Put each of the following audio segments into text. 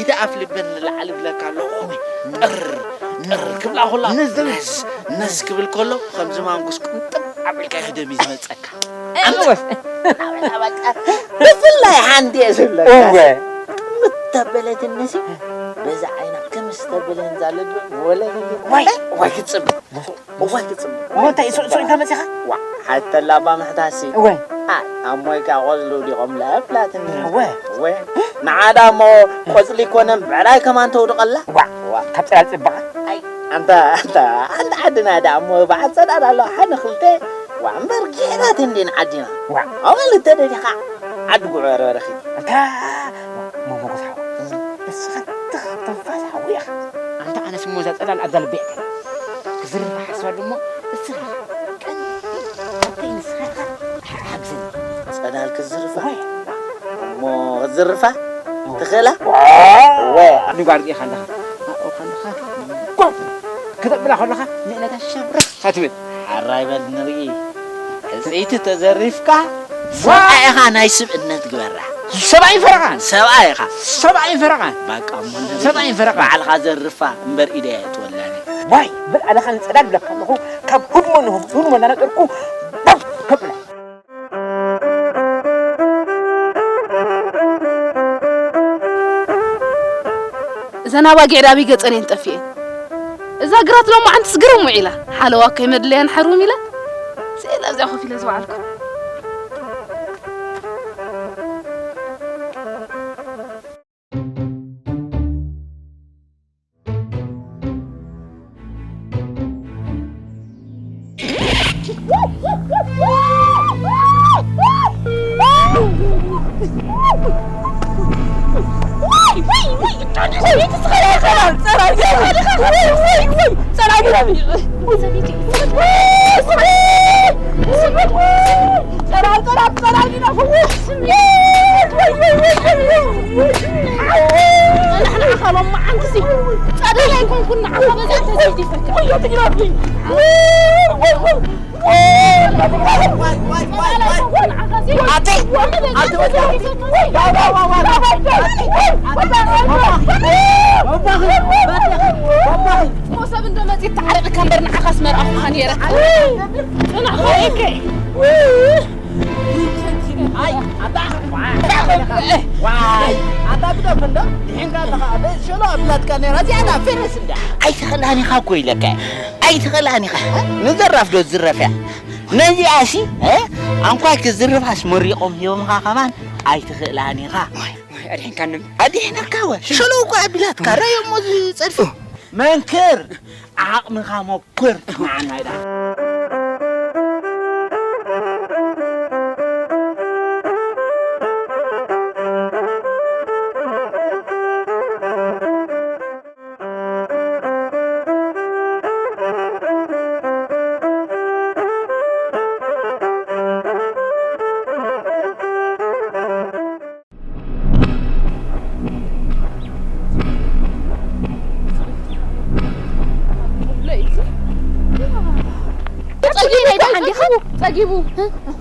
ኢደ ኣፍ ልበን ንላዕሊ ብለካ ኣለኹ። ጥር ንር ክብላ ከላ ነዝ ነዝ ክብል ከሎ ከምዚ ማንጉስ ቅንጥብ ኣቢልካ እዩ ደም እዩ ዝመፀካ። እወ። ብፍላይ ሓንቲ እየ ዝብለካ። እወ። ምተበለትንሲ በዛ ዓይና ከም ዝተበለን ዛለዶ ወለለለ። ዋይ፣ ዋይ ክፅብ። እዋይ ክጽብቕ። እሞ እንታይ ሱቕ ሱቕ ኢልካ መጺኻ? ዋ፣ ሓተላ ኣባ ምሕታሲ። እወ። ኣይ፣ ኣሞይ ከኣ ቆጽሉ ዲቖም ለብላትኒ። እወ። እወ። ንዓዳ እሞ ቆጽሊ ኮነ እምበዕላይ ከማን ተውድቐላ። ዋ፣ ዋ። ካብ ጽላል ጽባቐ። ኣይ፣ ኣንታ፣ ኣንታ፣ ኣንታ ዓድና ደኣ እሞ በዓል ጸዳል ኣሎ፣ ሓደ ክልተ። ዋ፣ እምበር ጌናት እንዲን ዓዲና። ዋ። ኣበል እተደሊኻ ዓዲ ጉዕ በርበረ ኺድ። ኣንታ፣ ሞ-፣ ሞጎስ ሓው። ንስኻ ትኻ ትንፋስ ሓዊ ኢኻ። ኣንታ ኣነስ እሞ እዛ ጸላል ኣብዛ ልበይ ኣትያ። ክዝርፋ ሓስባሉ እሞ ንስኻ ቀኒ ኣብተይ ንስኻ ኢኻ ሓ-፣ ሓግዘኒ። ጸላል ክዝርፋ? ወይ። እሞ ክዝርፋ? ትኽእላ? ዋ! ወይ። ንጓርዲ ኢኻ ኣለኻ። ኣብኡ ከለኻ፣ ጓ! ከተብላ ከለኻ ንእለታ ሸብረኽ ትብል። ሓራይ በል ንርኢ። ዕጽይቲ ተዘሪፍካ፣ ሰብኣይ ኢኻ ናይ ስብእነት ግበራ። ሰብኣይን ፈረቓን። ሰብኣይ ኢኻ። ሰብኣይን ፈረቓን። በቃ እሞ ንርኢ። ሰብኣይን ፈረቓን። ባዕልኻ ዘርፋ እምበር ኢደይ ኣይእትወላን እየ። ዋይ፣ በል ኣነኻ ንጸዳል ብለካ ኣለኹ፣ ካብ ህድሞ ንህድሞ እናነጠርኩ ባው ከብላ። እዘን ኣባጊዕ ዳኣበይ ገጸን እየን ጠፊኤን? እዛ ግራት ሎማዓንትስ ግርም ውዒላ። ሓለዋ ከይመድለያን ሓርውም ኢለ ስኤል ኣብዚኣ ኮፍ ኢለ ዝወዓልኩ። እሞ ሰብ እንዶ መፂእ ተዓሪቕካ እምበር ንዓኻስ መርኣኹኻ ነይረ። ፅናሕ ኾይከ። ኣይ፣ ኣታ፣ ዋይ፣ ዋይ፣ ኣታ ግደፍ እንዶ፣ ድሒንካ ኣለኻ። ኣበይ ሸሎ ኣብላትካ ነይራ፣ እዚኣ ዳ ፌረስ እንዳ። ኣይትኽእላን ኢኻ እኮ ኢለካ። ኣይትኽእላን ኢኻ። ንዘራፍ ዶ ዝረፍያ? ነዚኣሲ፣ እ? ኣንኳይ ክዝርፋስ መሪቖም ሂቦምኻ ከማን ኣይትኽእላን ኢኻ። ዋይ፣ ዋይ፣ ኣድሒንካኒ። ኣድሒነካ ወ። ሸሎ እኮ ኣቢላትካ። ራዮ እሞ ዝጸድፍ። መንክር፣ ዓቕምኻ ሞክር። ንዓና ኢዳ። ጸጊቡ ናይ ደሓን ዲኻ? ጸጊቡ።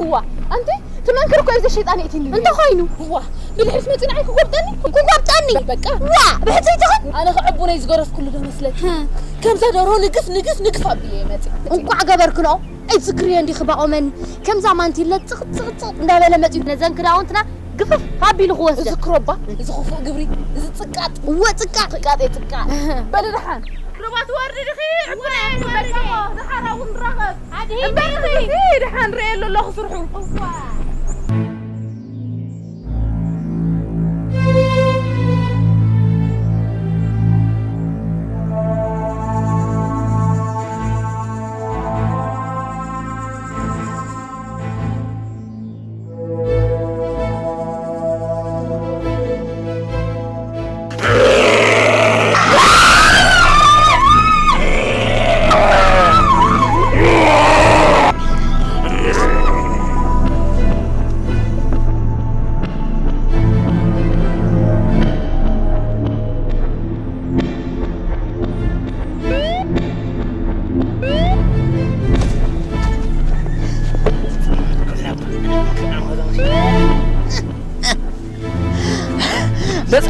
እዋ፣ ኣንቲ ትመንክር እኮ እዩ፣ እዚ ሸይጣን የእትኒ። እንተ ኾይኑ? እዋ፣ ብድሕሪት መጺኡ ንዓይ ክጎብጠኒ? ክጎብጠኒ? በቃ። ዋ፣ ብሕጽይ ትኽን? ኣነ ኸዕቡነይ ዝገረፍኩሉ ዶ መስለኪ? ከምዛ ደርሆ ንግፍ፣ ንግፍ፣ ንግፍ ኣቢለ እየ መጺእ። እንቋዕ ገበርክንኦ። ኣይትዝክርዮ እንዲኺ ባኦመኒ። ከምዛ ማንቲለ ጽቕ፣ ጽቕ፣ ጽቕ እንዳበለ መጺኡ ነዘን ክዳውንትና ግፍፍ ኣቢሉ ክወስደን። እዚ ክሮባ፣ እዚ ክፉእ ግብሪ፣ እዚ ጽቃጥ። እወ፣ ጽቃጥ። ጽቃጥ እየ፣ ጽቃጥ። በሊ ደሓን። ሩባ ትወርዲ ዲኺ? ዕቡና እየ ትወርዲ። ደሓር ኣብኡ ንራኸብ። ኣድሂ እምበር ዲኺ? ዲኺ? ደሓን ርእየ ኣሎ ኣለኹ ስርሑ። እዋ።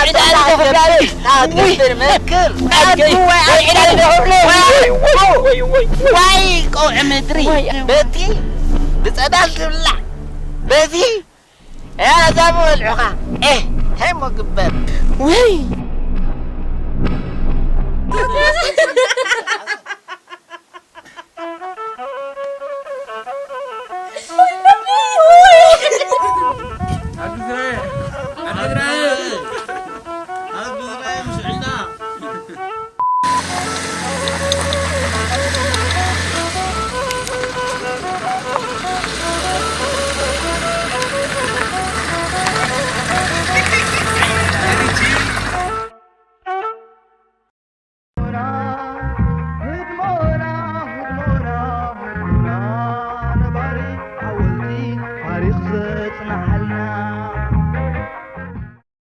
ዕዳ ዶ ክፍላል? ክትገብር መክር። ኣድገይ፣ ኣድገይ፣ ወይ ዕዳ ዶ ክፍላል? ወይ፣ ወይ፣ ወይ፣ ወይ። ወይ ቆውዒ ምድሪ። ወይ። በቲ ብጸዳል ትብላዕ። በዚ እያ እዛ ምበልዑኻ። ኤህ፣ እንታይ እሞ ግበር። ወይ።